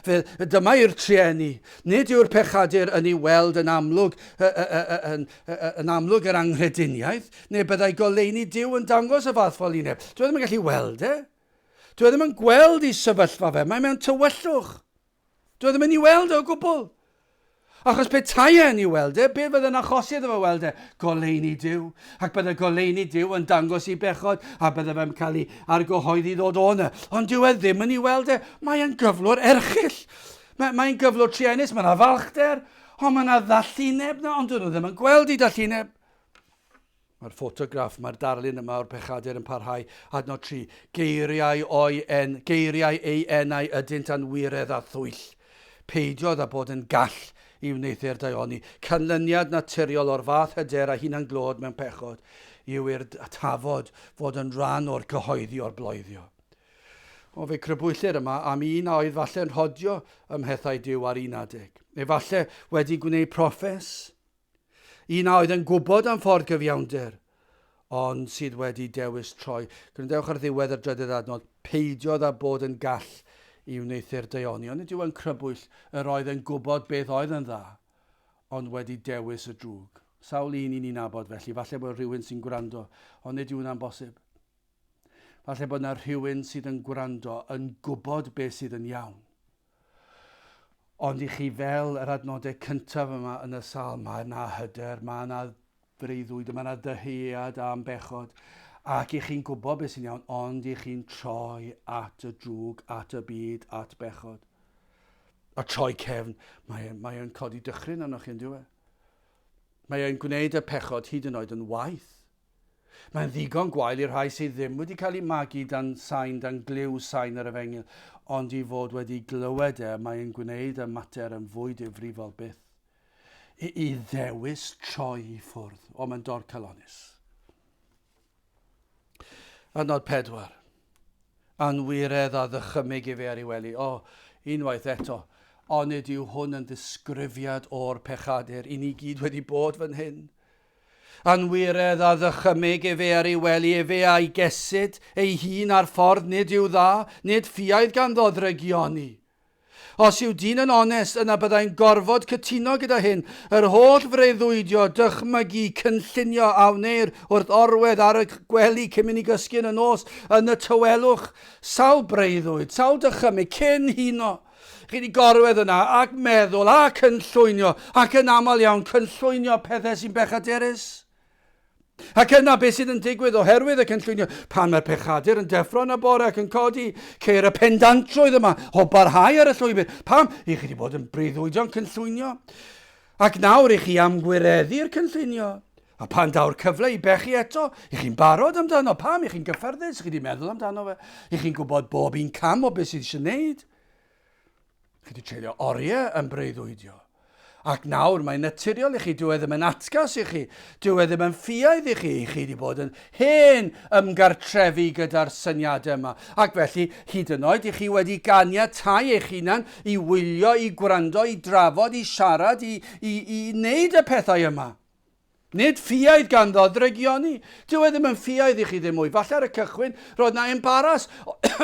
Fe, dyma i'r trueni. Nid yw'r pechadur yn ei weld yn amlwg, yn, yn amlwg yr anghrediniaeth, neu byddai goleuni Duw yn dangos y fath ffolineb. Dwi e ddim yn gallu weld e. Dwi e ddim yn gweld ei sefyllfa fe. Mae mewn tywyllwch. Dwi e ddim yn ei weld e o gwbl. Achos petai e'n ei weld e, beth fydde'n achosi iddo fe weld e? Goleuni Duw. Ac bydde goleuni Duw yn dangos i bechod, a bydde fe'n cael ei argyhoeddi ddod o yna. Ond dyw e ddim yn ei weld e. Mae e'n gyflwr erchyll. Mae, mae'n gyflwr truenus, mae yna falchder, ond mae yna ddallineb na, ond dyn nhw ddim yn gweld ei dallineb. Mae'r ffotograff, mae'r darlun yma o'r pechadur yn parhau. Adnod 3. Geiriau o'i en, geiriau ei enau ydynt anwiredd a thwyll. Peidiodd â bod yn gall i wneuthur daioni. Canlyniad naturiol o'r fath hyder a hunan-glod mewn pechod yw i'r tafod fod yn rhan o'r cyhoeddi o'r bloeddio. O, fe crybwyllir yma am un a oedd falle'n rhodio ym mhethau Duw ar un adeg. Efallai wedi gwneud proffes. Un a oedd yn gwybod am ffordd gyfiawnder, ond sydd wedi dewis troi. Gwrandewch ar ddiwedd yr drydedd adnod, peidiodd â bod yn gall i wneuthur daioni. Ond nid yw yn crybwyll yr oedd yn gwybod beth oedd yn dda, ond wedi dewis y drwg. Sawl un i ni'n nabod felly, falle bod rhywun sy'n gwrando, ond nid yw hwnna'n bosib. Falle bod yna rhywun sydd yn gwrando yn gwybod beth sydd yn iawn. Ond i chi fel yr adnodau cyntaf yma yn y salm, mae yna hyder, mae yna freuddwyd, mae yna ddyhead am bechod, ac i chi'n gwybod beth sy'n iawn, ond i chi'n troi at y drwg, at y byd, at bechod. A troi cefn, mae'n mae codi dychryn arnoch chi, yn diwe. Mae e'n gwneud y pechod hyd yn oed yn waeth. Mae'n ddigon gwael i'r rhai sydd ddim wedi cael eu magu dan sain, dan glyw sain yr efengyl, ond i fod wedi glywed e, mae'n gwneud y mater yn fwy difrifol byth. I, i ddewis troi i ffwrdd. O, mae'n dorcalonnus. Adnod 4. Anwiredd a ddychymyg efe ar ei wely. O, unwaith eto, onid yw hwn yn ddisgrifiad o'r pechadur? I ni gyd wedi bod fan hyn. Anwiredd a ddychymyg efe ar ei wely, efe a'i gesyd ei hun ar ffordd nid yw dda, nid ffiaidd ganddo ddrygioni. Os yw dyn yn onest, yna byddai'n gorfod cytuno gyda hyn. Yr holl freuddwydio, dychmygu, cynllunio a wneir wrth orwedd ar y gwely cyn mynd i gysgu yn y nos, yn y tawelwch. Sawl breuddwyd, sawl dychymyg, cyn huno. Chi wedi gorwedd yna ac meddwl a cynllwynio, ac yn aml iawn cynllwynio pethau sy'n bechadurus. Ac yna beth sydd yn digwydd oherwydd y cynllwynio, pan mae'r pechadur yn deffro yn y bore ac yn codi, ceir y pendantrwydd yma o barhau ar y llwybr. Pam? I chi wedi bod yn breuddwydio'n cynllwynio. Ac nawr i chi am gwireddu'r cynllunio. A pan daw'r cyfle i bechu eto, i chi'n barod amdano. Pam? I chi'n gyffyrddus, i chi wedi meddwl amdano fe. I chi'n gwybod bob un cam o beth sydd eisiau gwneud. Chi wedi treulio oriau yn breuddwydio. Ac nawr mae'n naturiol i chi, dyw e ddim yn atgas i chi, dyw e ddim yn ffiaidd i chi, chi wedi bod yn hen ymgartrefu gyda'r syniadau yma. Ac felly, hyd yn oed, i chi wedi ganiatáu eich hunan i wylio, i gwrando, i drafod, i siarad, i, i, i wneud y pethau yma. Nid ffiaidd ganddo ddrygioni. Dyw e ddim yn ffiaidd i chi ddim mwy. Falle ar y cychwyn roedd 'na embaras,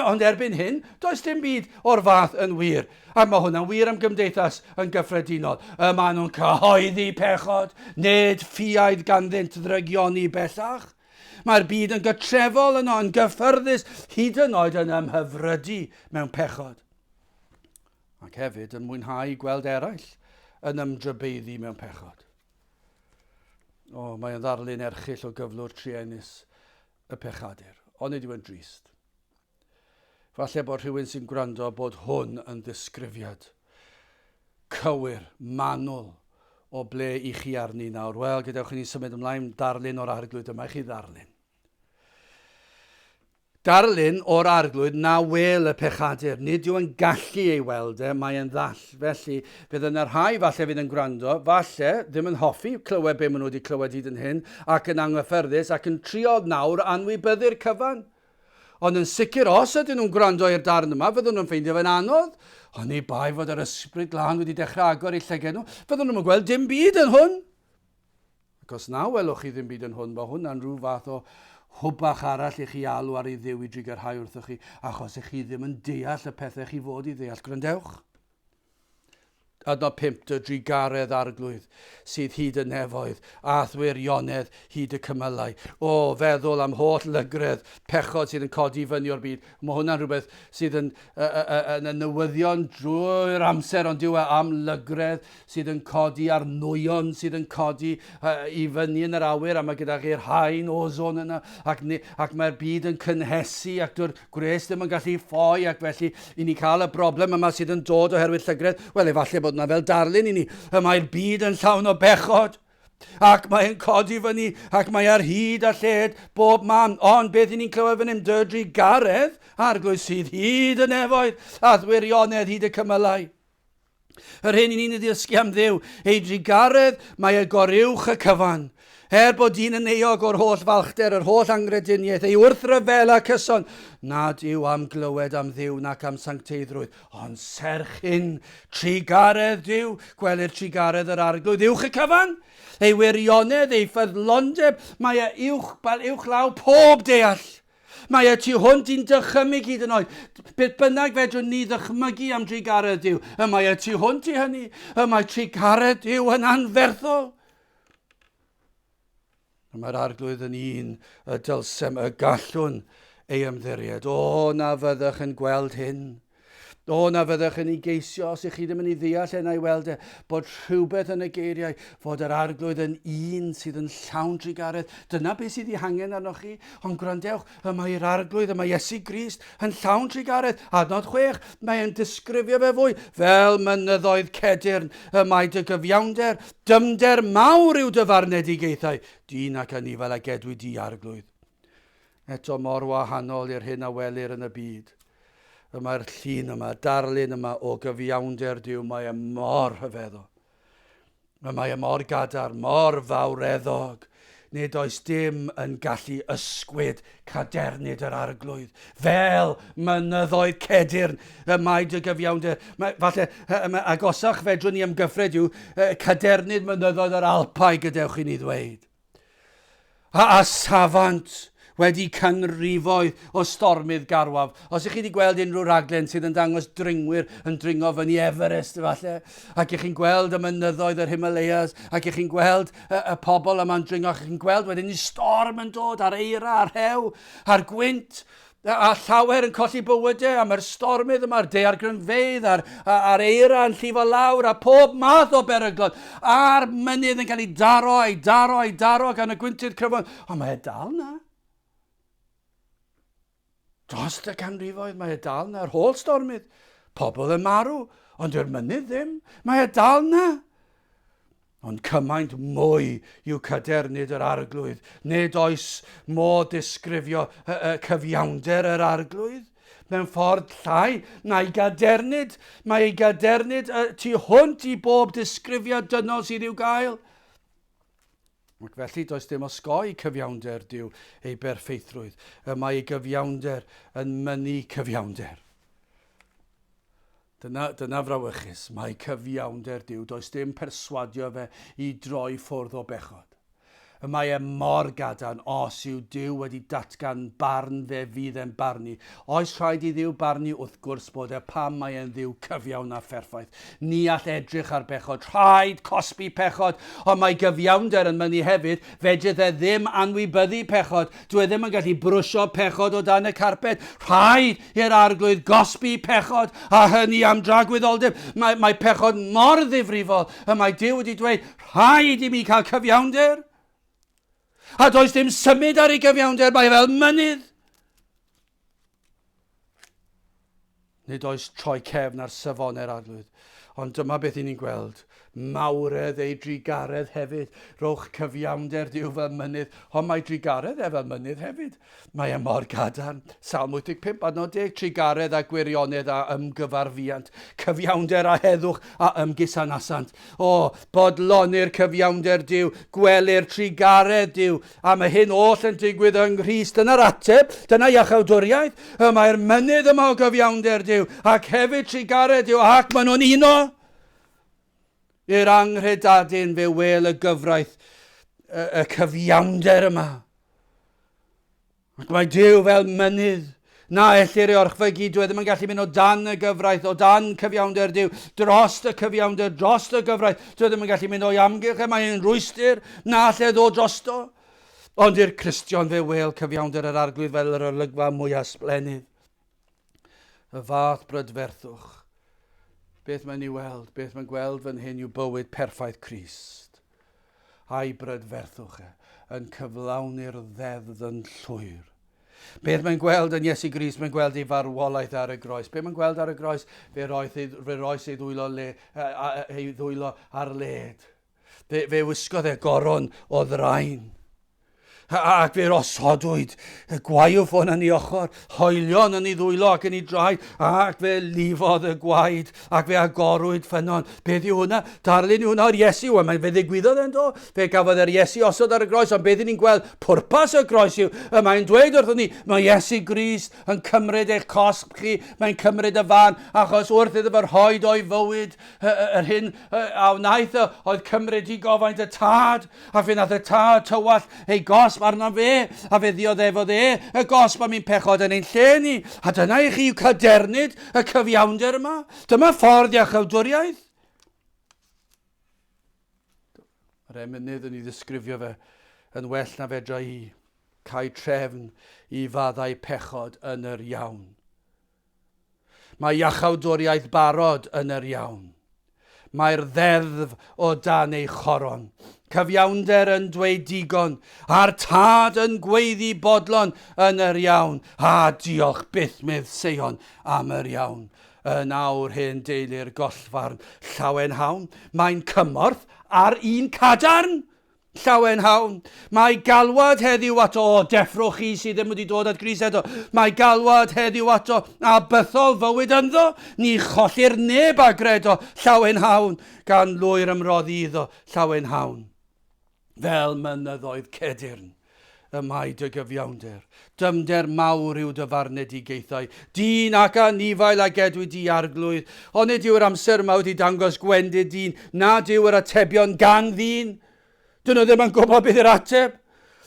ond erbyn hyn does dim byd o'r fath yn wir. Ac mae hwnna'n wir am gymdeithas yn gyffredinol. Y maen nhw'n cyhoeddi pechod, nid ffiaidd ganddynt ddrygioni bellach. Mae'r byd yn gytrefol yno, yn gyffyrddus, hyd yn oed yn ymhyfrydu mewn pechod. Ac hefyd yn mwynhau gweld eraill yn ymdrybeiddi mewn pechod. O, mae yn ddarlun erchyll o gyflwr truenus y pechadur. Ond nid yw yn drist. Falle bod rhywun sy'n gwrando bod hwn yn ddisgrifiad cywir, manwl o ble i chi arni nawr. Wel, gadewch i ni symud ymlaen, darlun o'r arglwydd yma i chi ddarlun. Darlun o'r Arglwydd na wêl y pechadur. Nid yw yn gallu ei weld e, mae e'n ddall. Felly, bydd yna rhai falle fydd yn gwrando, falle ddim yn hoffi clywed be maen nhw wedi clywed hyd yn hyn, ac yn anghyffyrddus, ac yn trio nawr anwybyddu'r cyfan. Ond yn sicr, os ydyn nhw'n gwrando i'r darn yma, fyddwn nhw'n ffeindio fe'n anodd. Oni bai fod yr Ysbryd Glân wedi dechrau agor eu llyged nhw, fyddwn nhw'n gweld dim byd yn hwn. Ac os na welwch chi ddim byd yn hwn, mae hwnna'n rhyw fath o hwbach arall i chi alw ar ei Dduw i drugarhau wrthoch chi, achos ych chi ddim yn deall y pethau chi fod i ddeall. Gwrandewch. Adnod 5, dy drugaredd arglwydd sydd hyd y nefoedd, a'th wirionedd hyd y cymylau. O, feddwl am holl lygredd pechod sydd yn codi i fyny o'r byd. Mae hwnna'n rhywbeth sydd yn, yn y newyddion drwy'r amser, ond dyw e am lygredd sydd yn codi a'r nwyon sydd yn codi i fyny yn yr awyr a mae gyda chi'r haen ozon yna ac, ni, ac mae'r byd yn cynhesu ac dyw'r gwres ddim yn gallu ffoi ac felly i ni cael y broblem yma sydd yn dod oherwydd llygredd, wel efallai bod yna fel darlun i ni, y mae'r byd yn llawn o bechod ac mae'n codi fyny ac mae ar hyd a lled bob man. Ond beth i ni'n clywed fan hyn, dy drugaredd, arglwydd sydd hyd y nefoedd, a'th wirionedd hyd y cymylau. Yr hyn i ni'n ei ddysgu am Dduw, ei drugaredd, mae y goruwch y cyfan. Er bod dyn yn euog o'r holl falchder, yr holl angrediniaeth, ei wrthryfela cyson, nad yw am glywed am Dduw nac am sancteiddrwydd, ond serch hyn, trugaredd Duw, gwelir trugaredd yr Arglwydd uwch y cyfan, ei wirionedd, ei ffyddlondeb, mae e uwch, uwch law pob deall. Mae y tu hwnt i'n dychymyg hyd yn oed. Beth bynnag fedrwn ni ddychmygu am drugaredd Duw, y mae y tu hwnt i hynny. Y mae trugaredd Duw yn anferthol. Y mae'r arglwydd yn un y dylsem y gallwn ei ymddiried. O, na fyddech yn gweld hyn. O, na fyddech yn ei geisio, os ych chi ddim yn ei ddeall e na'i weld e, bod rhywbeth yn y geiriau, fod yr arglwydd yn un sydd yn llawn trugaredd. Dyna beth sydd ei hangen arnoch chi. Ond gwrandewch, y mae'r arglwydd, y mae Iesu Grist yn llawn trugaredd. Adnod 6, mae'n disgrifio fe fwy, fel mynyddoedd cedyrn, y mae dy gyfiawnder, dyfnder mawr yw dy farnedigaethau, dyn ac anifail a gedwi di, arglwydd. Eto mor wahanol i'r hyn a welir yn y byd. Y mae'r llun yma, darlun yma o gyfiawnder Duw, mae e mor rhyfeddol. Y mae e mor gadarn, mor fawreddog. Nid oes dim yn gallu ysgwyd cadernid yr arglwydd. Fel mynyddoedd cedyrn y mae dy gyfiawnder. Mae, falle, mae agosach fedrwn ni ymgyffred yw cadernid mynyddoedd yr Alpau, gadewch i ni ddweud. A, a safant wedi canrifoedd o stormydd garwaf. Os ych chi wedi gweld unrhyw raglen sydd yn dangos dringwyr yn dringo fyny Everest efallai, ac ych chi'n gweld y mynyddoedd yr Himalayas, ac ych chi'n gweld y, y pobl yma'n dringo, ac ych chi'n gweld wedyn ni storm yn dod a'r eira a'r rhew a'r gwynt, A llawer yn colli bywydau am yr stormydd yma, a'r daeargrynfeydd, a'r, a'r eira yn llifo lawr, a pob math o beryglon, a'r mynydd yn cael ei daro, ei daro, ei daro gan y gwyntydd cryfon. Ond mae e dal na. Dros y canrifoedd mae e dal na, yr holl stormydd. Pobl yn marw, ond dyw'r mynydd ddim. Mae e dal na. Ond cymaint mwy yw cadernid yr Arglwydd. Nid oes modd disgrifio y, y cyfiawnder yr Arglwydd mewn ffordd llai na'i gadernid. Mae ei gadernid y tu hwnt i bob disgrifiad dynol sydd i'w gael. Ac felly does dim osgoi cyfiawnder Duw, ei berffeithrwydd. Y mae ei gyfiawnder yn mynnu cyfiawnder. Dyna, dyna frawychus. Mae cyfiawnder Duw. Does dim perswadio fe i droi ffwrdd o bechod. Y mae e mor gadarn, os yw Duw wedi datgan barn fe fydd e'n barnu. Oes rhaid i Dduw barnu? Wrth gwrs bod e, pam mae e'n Dduw cyfiawn a pherffaith. Ni all edrych ar bechod. Rhaid cosbi pechod, ond mae gyfiawnder yn mynnu hefyd, fedrith e ddim anwybyddu pechod. Dyw e ddim yn gallu brwsio pechod o dan y carped. Rhaid i'r arglwydd gosbi pechod, a hynny am dragwyddoldeb. Mae, mae pechod mor ddifrifol, y mae Duw wedi dweud, rhaid i mi cael cyfiawnder. A does dim symud ar ei gyfiawnder, mae fel mynydd. Nid oes troi cefn ar safonau'r arglwydd. Ond dyma beth i ni'n gweld. Mawredd ei drugaredd hefyd. Rhowch cyfiawnder Duw fel mynydd, ond mae drugaredd e fel mynydd hefyd. Mae e mor gadarn. Salm 85, adnod 10, trugaredd a gwirionedd a ymgyfarfuant, cyfiawnder a heddwch a ymgusanasant. O, bodlonir cyfiawnder Duw, gwelir trugaredd Duw, A mae hyn oll yn digwydd yng Nghrist. Dyna'r ateb, dyna iachawdwriaeth. Y mae'r mynydd yma o gyfiawnder Duw, ac hefyd trugaredd Duw, ac maen nhw'n uno. I'r anghredadun fe wel y gyfraith, y, y cyfiawnder yma. Ac mae Duw fel mynydd na ellir ei orchfygu, dyw e ddim yn gallu mynd o dan y gyfraith, o dan cyfiawnder Duw, dros y cyfiawnder, dros y gyfraith, dyw e ddim yn gallu mynd o'i amgylch, e mae'n rwystr na all e ddod drosto. Ond i'r Cristion fe wel cyfiawnder yr arglwydd fel yr olygfa mwyaf sblennydd. Y fath brydferthwch. Beth mae'n ei weld, beth mae'n gweld fan hyn yw bywyd perffaith Crist. A'i brydferthwch e yn cyflawni'r ddeddf yn llwyr. Beth mae'n gweld yn Iesu Grist, mae'n gweld ei farwolaeth ar y groes. Beth mae'n gweld ar y groes? Fe roes ei, fe roes ei ddwylo, le, ei ddwylo ar led. Fe, fe wisgodd e goron o ddraen. Ac fe osodwyd y gwaywffon yn ei ochr, hoelion yn ei ddwylo ac yn ei draed, ac fe lifodd y gwaed, ac fe agorwyd ffynnon. Beth yw hwnna? Darlun yw hwnna o'r Iesu. Wel, mae fe ddigwyddodd e'n do. Fe gafodd yr Iesu osod ar y groes, ond beth ni'n gweld pwrpas y groes yw, y mae'n dweud wrthon ni, mae Iesu Grist yn cymryd eich cosb chi, mae'n cymryd y fan, achos wrth iddo fe rhoid o'i fywyd, yr hyn a wnaeth oedd cymryd i gofaint y tad, A fe nath y tad tywallt ei gosb arno fe, a fe ddioddefodd e y gosb am ein pechod yn ein lle ni. A dyna i chi yw cadernid y cyfiawnder yma. Dyma ffordd iachawdwriaeth. Mae'r emynydd yn ei ddisgrifio fe yn well na fedra i. Cael trefn i faddau pechod yn yr iawn. Mae iachawdwriaeth barod yn yr iawn. Mae'r ddeddf o dan ei choron. Cyfiawnder yn dweud digon, a'r tad yn gweiddi bodlon yn yr iawn. A diolch byth medd Seion am yr iawn. Yn awr hen deulu'r gollfarn llawenhawn, mae'n cymorth ar un cadarn. Llawenhawn. Mae galwad heddiw ato, o, deffrwch chi sydd ddim wedi dod at Grist eto. Mae galwad heddiw ato, a bythol fywyd ynddo. Ni chollir neb a gredo, llawenhawn, gan lwyr ymroddi iddo, llawenhawn. Fel mynyddoedd cedyrn, y mae dy gyfiawnder. Dyfnder mawr yw dy farnedigaethau. Dyn ac anifail a gedwi di, Arglwydd. Onid yw'r amser yma wedi dangos gwendid dyn, nad yw yr atebion gan ddyn? Dyn nhw ddim yn gwybod beth yw'r ateb.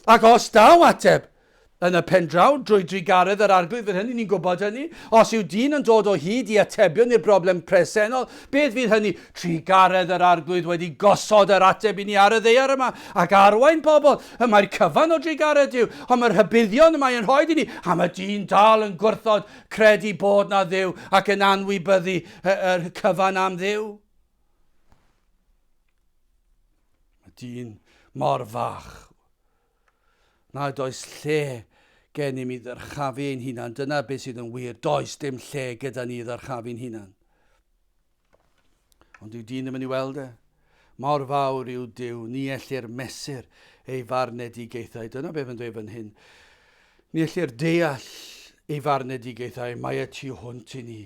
Ac os daw ateb, yn y pendraw, drwy drugaredd yr Arglwydd, fydd hynny, ni'n gwybod hynny. Os yw dyn yn dod o hyd i atebion i'r broblem presennol, beth fydd hynny? Trugaredd yr Arglwydd wedi gosod yr ateb i ni ar y ddaear yma ac arwain pobl. Y mae'r cyfan o drugaredd Duw, ond mae'r rhybuddion y mae yn rhoi i ni am y dyn dal yn gwrthod credu bod na Dduw ac yn anwybyddu y cyfan am Dduw. Mae dyn mor fach nad oes lle gennym i ddyrchafu ein hunan. Dyna beth sydd yn wir. Does dim lle gyda ni i ddyrchafu'n hunan. Ond dyw dyn ddim yn ei weld e. Mor fawr yw Duw, ni ellir mesur ei farnedigaethau. Dyna beth mae'n dweud fan hyn. Ni ellir deall ei farnedigaethau, mae e tu hwnt i ni.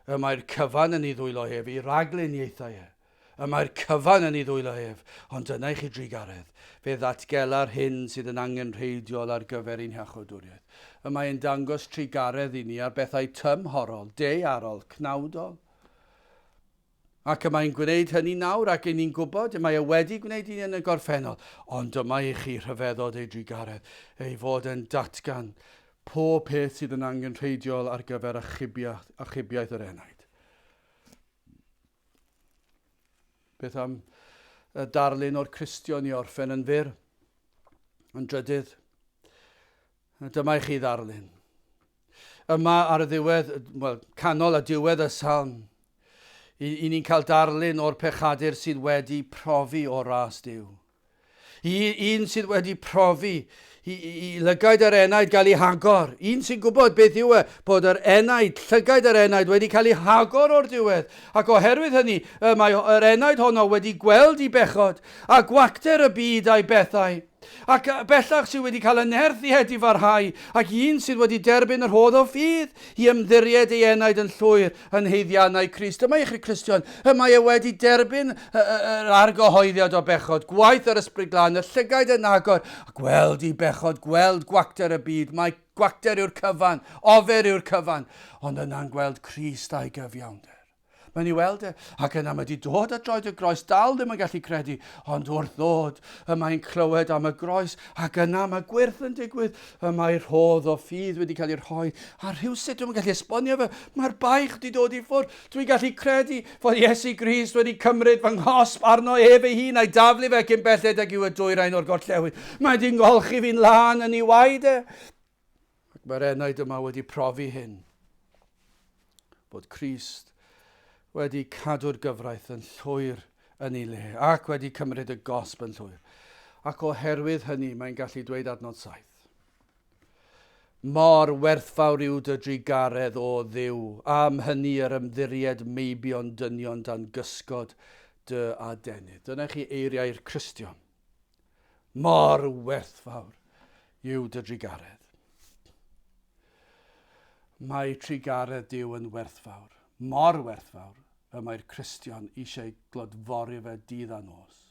Y mae'r cyfan yn ei ddwylo ef, ei ragluniaethau e. Y mae'r cyfan yn ei ddwylo ef, ond dyna i chi drugaredd. Fe ddatgela'r hyn sydd yn angenrheidiol ar gyfer ein hiachawdwriaeth. Y mae'n dangos trugaredd i ni ar bethau tymhorol, daearol, cnawdol. Ac y mae'n gwneud hynny nawr, ac 'yn ni'n gwybod, y mae e wedi gwneud hynny yn y gorffennol. Ond dyma i chi rhyfeddod ei drugaredd, ei fod yn datgan pob peth sydd yn angenrheidiol ar gyfer achubiaeth, achubiaeth yr enaid. Beth am y darlun o'r Cristion i orffen yn fyr, yn drydydd? Dyma i chi ddarlun. Yma ar y ddiwedd, wel, canol a diwedd y salm, i, i ni'n cael darlun o'r pechadur sydd wedi profi o ras Duw. I, un sydd wedi profi i, i, i lygaid yr enaid gael ei hagor. Un sy'n gwybod beth yw e, bod yr enaid, llygaid yr enaid wedi cael ei hagor o'r diwedd. Ac oherwydd hynny, y mae yr enaid honno wedi gweld i bechod a gwacter y byd a'i bethau. Ac bellach sydd wedi cael y nerth i edifarhau, ac un sydd wedi derbyn y rhodd o ffydd, i ymddiried ei enaid yn llwyr yn haeddiannau Crist. Dyma i chi Cristion, y mae e wedi derbyn yr argyhoeddiad o bechod, gwaith yr Ysbryd Glân, y llygaid yn agor, a gweld i bechod, gweld gwacter y byd. Mae gwacter yw'r cyfan, ofer yw'r cyfan, ond yna'n gweld Crist a'i gyfiawnder. Mae'n ei weld e, ac yna mae wedi dod at droed y groes, dal ddim yn gallu credu, ond wrth ddod, y mae'n clywed am y groes, ac yna mae gwyrth yn digwydd, y mae rhodd o ffydd wedi cael ei rhoi, a rhywsut dwi'n gallu esbonio fe, mae'r baich wedi dod i ffwrdd, dwi'n gallu credu fod Iesu Grist wedi cymryd fy nghosb arno ef ei hun a'i daflu fe cyn belled ag yw y dwyrain o'r gorllewin. Mae wedi ngolchi fi'n lân yn ei waed e. Ac mae'r enaid yma wedi profi hyn, bod Crist wedi cadw'r gyfraith yn llwyr yn ei le ac wedi cymryd y gosb yn llwyr. Ac oherwydd hynny mae'n gallu dweud adnod 7. Mor werthfawr yw dy drugaredd, o Dduw, am hynny yr ymddiried meibion dynion dan gysgod dy adenydd. Dyna chi eiriau'r Cristion. Mor werthfawr yw dy drugaredd. Mae trugaredd Duw yn werthfawr, mor werthfawr, y mae'r Cristion eisiau glodfori fe dydd a nos.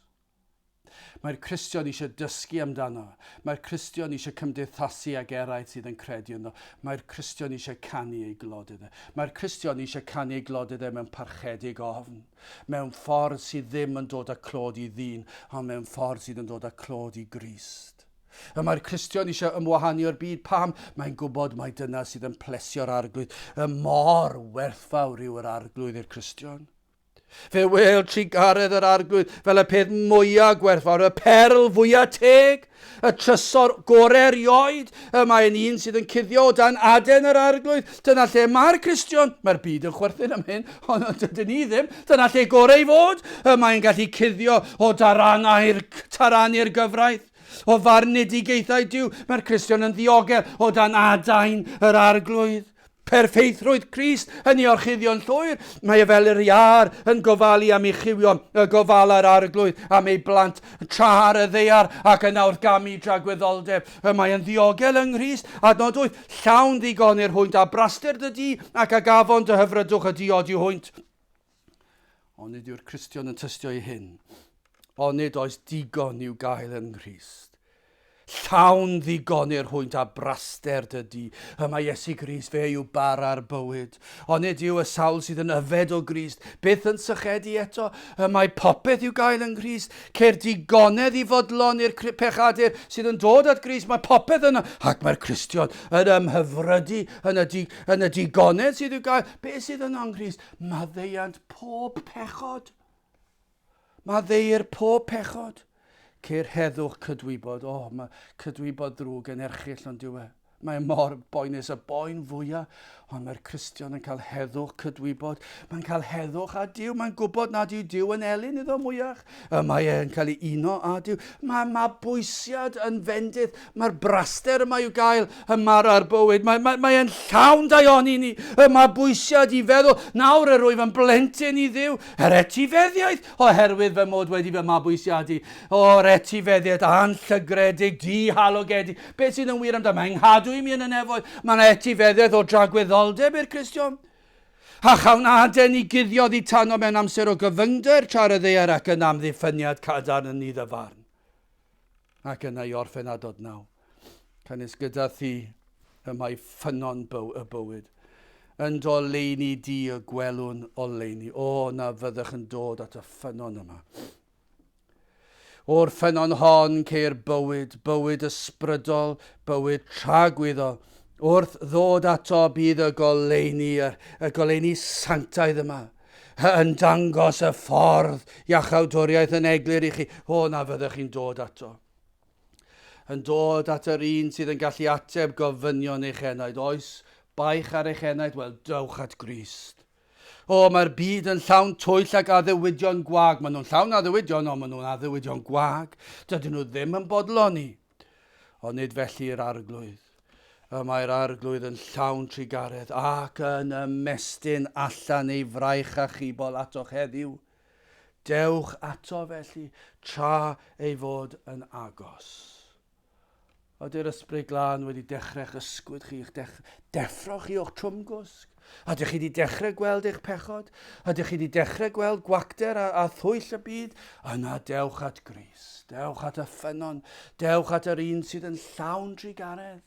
Mae'r Cristion eisiau dysgu amdano. Mae'r Cristion eisiau cymdeithasu ag eraill sydd yn credu ynddo. Mae'r Cristion eisiau canu ei glod iddo. Mae'r Cristion eisiau canu ei glod iddo mewn parchedig ofn, mewn ffordd sydd ddim yn dod â clod i ddyn, ond mewn ffordd sydd yn dod â clod i Grist. Y mae'r Cristion eisiau ymwahanu o'r byd. Pam? Mae'n gwybod mai dyna sydd yn plesio'r Arglwydd. Y mor werthfawr yw yr Arglwydd i'r Cristion. Fe wel trugaredd yr Arglwydd fel y peth mwyaf gwerthfawr, y perl fwyaf teg, y trysor gorau erioed. Y mae'n un sydd yn cuddio o dan aden yr Arglwydd. Dyna lle mae'r Cristion. Mae'r byd yn chwerthin am hyn, ond dydyn ni ddim. Dyna lle gorau i fod. Y mae'n gallu cuddio o daranau'r taranu'r gyfraith. O farnedigaethau Duw, mae'r Cristion yn ddiogel o dan adain yr Arglwydd. Perffeithrwydd Crist yn ei orchuddio'n llwyr. Mae e fel yr iâr yn gofalu am ei chywion, y gofala'r Arglwydd am ei blant, tra ar y ddaear ac yn awr gamu dragwyddoldeb. Y mae yn ddiogel yng Nghrist. Adnod 8, llawn ddigonir hwynt a braster dy du ac a gafon dy hyfrydwch y diod yw hwynt. Onid yw'r Cristion yn tystio i hyn? Onid oes digon i'w gael yn Nghrist? Llawn ddigonir hwynt a braster dydy. Y mae Iesu Grist, fe yw bara'r bywyd. Onid yw y sawl sydd yn yfed o Grist byth yn sychedu eto? Y mae popeth i'w gael yng Nghrist. Ceir digonedd i fodloni'r pechadur sydd yn dod at Grist. Mae popeth yno. Ac mae'r Cristion yn ymhyfrydu yn y, di, yn y digonedd sydd i'w gael. Be sydd yno yng Nghrist? Maddeuant pob pechod. Maddeuir pob pechod. Ceir heddwch cydwybod. O, oh, mae cydwybod ddrwg yn erchyll ond dyw e. Mae mor boenus, y boen fwyaf, ond mae'r Cristion yn cael heddwch cydwybod. Mae'n cael heddwch â Duw, mae'n gwybod nad yw Duw yn elyn iddo mwyach. Y mae e'n cael ei uno â Duw. Mae mabwysiad yn fendith, Mae'r braster yma i'w gael ym mara'r bywyd. Mae, mae, mae e'n llawn daioni ni. Y mabwysiad i feddwl, nawr yr wyf yn blentyn i Dduw, yr etifeddiaeth, oherwydd fy mod wedi fy mabwysiadu. O'r etifeddiaeth anllygredig, dihalogedig. Beth sydd yn wir amdano? Mae'n nghadw i mi yn y nefoedd. Mae yna etifeddiaeth o dragwyddoldeb i'r Cristion. A chawn aden i guddio oddi tano mewn amser o gyfyngder tra ar y ddaear ac yn amddiffyniad cadarn yn nydd y farn. Ac yna i orffen adnod 9. Canys gyda thi y mae ffynnon byw y bywyd. Yn d'oleuni di y gwelwn oleuni. O, na fyddech yn dod at y ffynnon yma. O'r ffynnon hon ceir bywyd, bywyd ysbrydol, bywyd tragwyddol. Wrth ddod ato bydd y goleuni, y, y goleuni sanctaidd yma, yn dangos y ffordd iachawdwriaeth yn eglur i chi. O, na fyddech chi'n dod ato. Yn dod at yr un sydd yn gallu ateb gofynion eich enaid. Oes baich ar eich enaid? Wel, dewch at Grist. O, mae'r byd yn llawn twyll ac addewidion gwag. Maen nhw'n llawn addewidion, ond maen nhw'n addewidion gwag. Dydyn nhw ddim yn bodloni. Ond nid felly yr Arglwydd. Y mae'r Arglwydd yn llawn trugaredd ac yn ymestyn allan ei fraich achubol atoch heddiw. Dewch ato felly tra ei fod yn agos. Ydy'r Ysbryd Glân wedi dechrau'ch ysgwyd chi, eich dech, deffro chi o'ch trwmgwsg? Ydych chi wedi dechrau gweld eich pechod? Ydych chi wedi dechrau gweld gwacter a, a thwyll y byd? Yna dewch at Grist, dewch at y ffynnon, dewch at yr un sydd yn llawn trugaredd.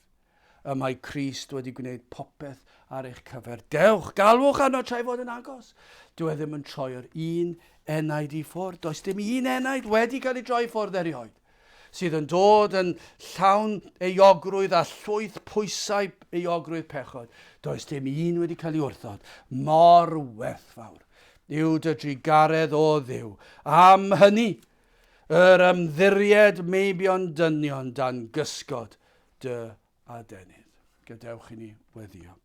Y mae Crist wedi gwneud popeth ar eich cyfer. Dewch, galwch arno tra'i fod yn agos. Dyw e ddim yn troi yr un enaid i ffwrdd. Does dim un enaid wedi cael ei droi i ffwrdd erioed sydd yn dod yn llawn euogrwydd a llwyth pwysau euogrwydd pechod. Does dim un wedi cael ei wrthod. Mor werthfawr yw dy drugaredd o Dduw. Am hynny, yr ymddiried meibion dynion dan gysgod dy adenydd. Gadewch i ni weddio.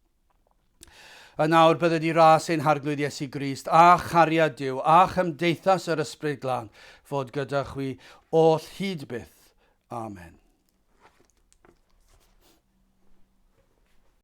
Yn awr bydded i ras ein Harglwydd Iesu Grist, a chariad Duw, a chymdeithas yr Ysbryd Glân, fod gyda chwi oll hyd byth. Amen.